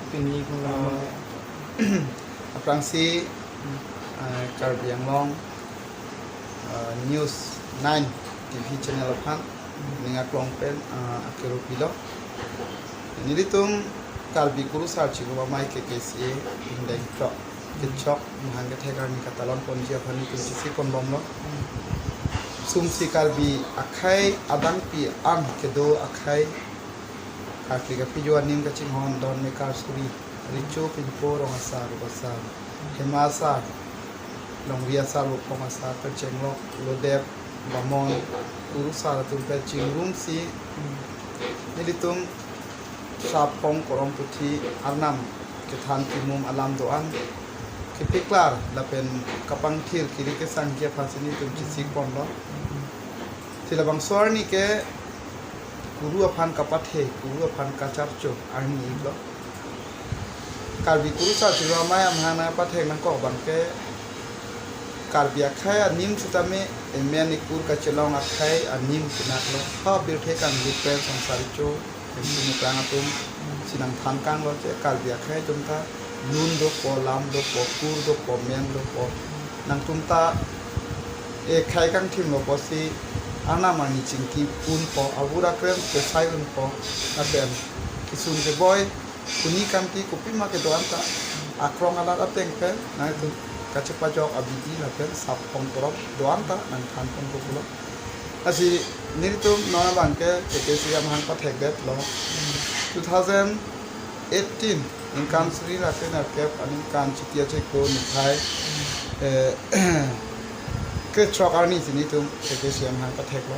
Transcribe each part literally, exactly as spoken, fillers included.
Pini kung Ah, aphrangsi, ah, Karbi Anglong, ah, News nine T V channel aphan ning aklong pen, ah, akero pilo. Nelitum Karbi Kurusar Chingrum Amei K K C A ingdeng throk kechok mahang kethek arni katalon ponji aphan nelitum chisi konbomlo. Sumsi Karbi akhei adangpi an kedo akhei, karkli kapiju anim kachinghon, don mekar suri, recho pinpo, rong asar, rup asar, hema asar, longri asar, bopong asar, perchenglok, lodep, bamon, kurusar atum pen chingrumsi nelitum sap, phong, korom, puthi, arnam kethan, timum alam do-an kepeklar lapen kapangthir kiri kesangji aphansi nelitum chisi konlo. Si labangso arni ke Kuru aphan kapathe, Kuru aphan kacharcho arni lo. Karbi Kurusar Chingrum Amei amahang nangpathek nangkok abang ke Karbi akhei anim sitame emen ekur kachelong akhei anim pinaklo. Ha pirthe kanglup pen songsar cho, pensi muprang atum si nangthan kanglo je Karbi akhei atum ta lun dopo, lam dopo, kur dopo, men dopo. Nangtum ta, eh, khei kangthimlo pusi arnam arni chingki unpo, abura krem kesai unpo, lapen kisung keboi, kuni kanti kopima kedo-an ta akrong alat ateng pen nangtum kachepajok abidi lapen sap, phong, korom do-an ta nangthan pon pulo. Lasi nelitum non abang ke K K C A amahang pathekdetlo. Two thousand eighteen ningkan suri ra kre nerkep aningkan Chiti Achiklo niphai, eh, krethrok arnisi nelitum K K C A amahang patheklo.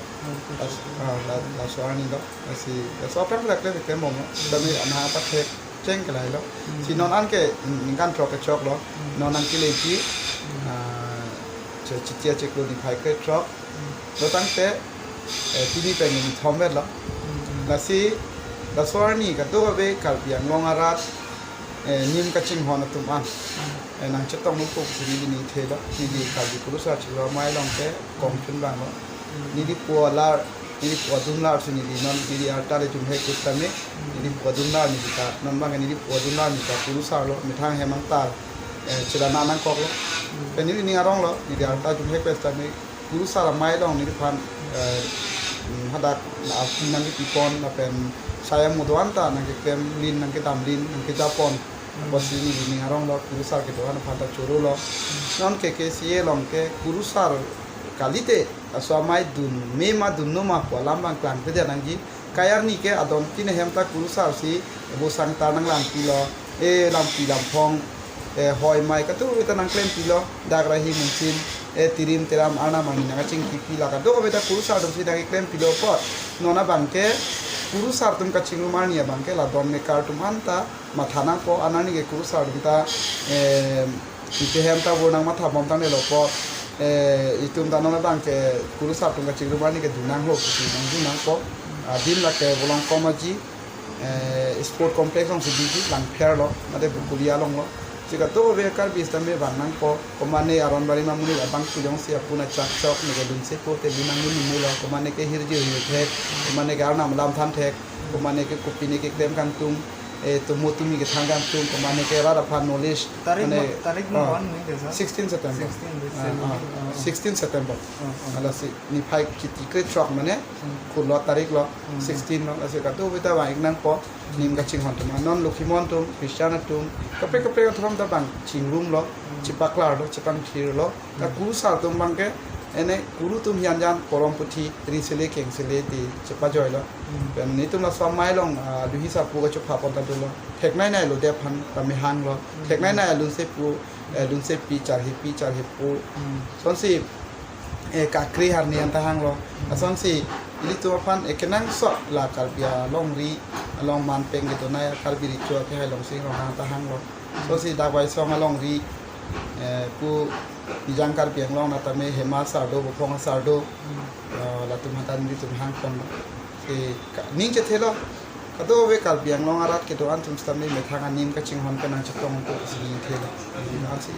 Las-, ah, la-, laso arni lo. Lasi, laso aphrang kre kre kre momo. Kami amahang pathek cheng kelailo. Si non an ke ningkan throk kechoklo. Non an keleji, ah, Chi-, Chiti Achiklo niphai krethrok. Lo tangte, eh, pini pen nithom vetlo. Lasi, laso arni kadokave Karbi Anglong arat, eh, nim kachinghon atum an, eh, nangchetong nangkok si neli ningthelo, neli Karbi Kurusar Chingrum Amei along ke kongchun abang lo. Neli pualar, neli puadunlar si neli non neli arta le jumhek kut kami, neli puadunlar neli ta, non abang neli puadunlar neli ta Kurusar lo, methang hem angtar, eh, chelana nangkoklo. Pen neli ning arong lo, neli arta jumhek pes kami, Kurusar Amei along neliphan, eh, mm, hadak na api nangkepipon, lapen saya mudo-an ta nangkeklemlin, nangkedamlin, nangkejapon. Pusi neli ning arong lo, Kurusar kedo-an aphan ta choro lo. Non K K C A along ke Kurusar kalite, laso amei dunme ma dunno ma pu alam abang klangkledet nangji. Kai arni ke adon tin ahem ta Kurusar si bosang ta nanglangpilo, eh, lampi lamphong, eh, hoi mai kadokave ta nangklempilo, dak rahi mungsin, eh, tirim tiram arnam arni nangkachingkipi la kadokave ta Kurusar atum si nangkeklempilo apot. Non abang ke Kurusar atum kachingrum arni abang ke la don mekar atum an ta matha nangpo, an arni ke Kurusar atum ta, eh, ipi hem ta bor nangmatha bom tangnelo apot, eh, itum ta non abang ke Kurusar atum kachingrum arni ke dun nanglo, dun nang, dun nangpo. Ah, din lake Volongkom Aji, eh, sport complex alongsi biji Langpher lo, mate Bokolia along lo. Si kadokave Karbi sitame vang nangpo, komane aron bari ma monit abang kujongsi apun achak chok neke lunsepo te lun nanglun melo, komane ke hirji hirthek, komane ke arnam alam thanthek, komane ke kopine keklem kangtung, eh, tomo tumi kethan kangtung, komane ke rat aphan knowledge, tarik mane, mo-, tarik mo ah, one ni desa? Sixteen September. Sixteen Ah, September. Ah, Ah. sixteen September. Ah, ah. Lasi niphai Chiti krethrok mane, Hmm. kulo tarik lo, Hmm. sixteen lo, lasi kadokave ta vang-ik nangpo, nim kachinghon atum. Non Lokhimon atum, Christian atum, kaprek kaprek atum ta abang chingrumlo, Hmm. chepaklarlo, chepangthirlo. Ka Hmm. Kurusar atum abang ke, ene Kuru atum hian jan korom puthi, ri sele keng sele ti chepajoilo. Hmm. Pen nelitum laso amei along, ah, Luhi Sarpo kachopha pon ta dolo. Theknei nei lodep aphan ta mehanglo. Hmm. Theknei nei alunsepo, eh, lunsepi, charhepi, charhepo. Hmm. Sonsi, eh, kakri harni an ta hanglo. Hmm. Asonsi, ilitum aphan, eh, kenangsot la Karbi alongri, along manpeng kedo nei Karbi recho akehai alongsi rong hang ta hanglo. Sonsi dak Baisong alongri, eh, pu Nijang Karbi Anglong natame hema asar do, bopong asar do, Hmm. eh, latum hatan nelitum hang ponlo. Si ka-, ning chethelo, kadokave Karbi Anglong arat kedo-an atum sitame methang anim kachinghon pen nangchetong nangkok si ningthelo. Ningkan si.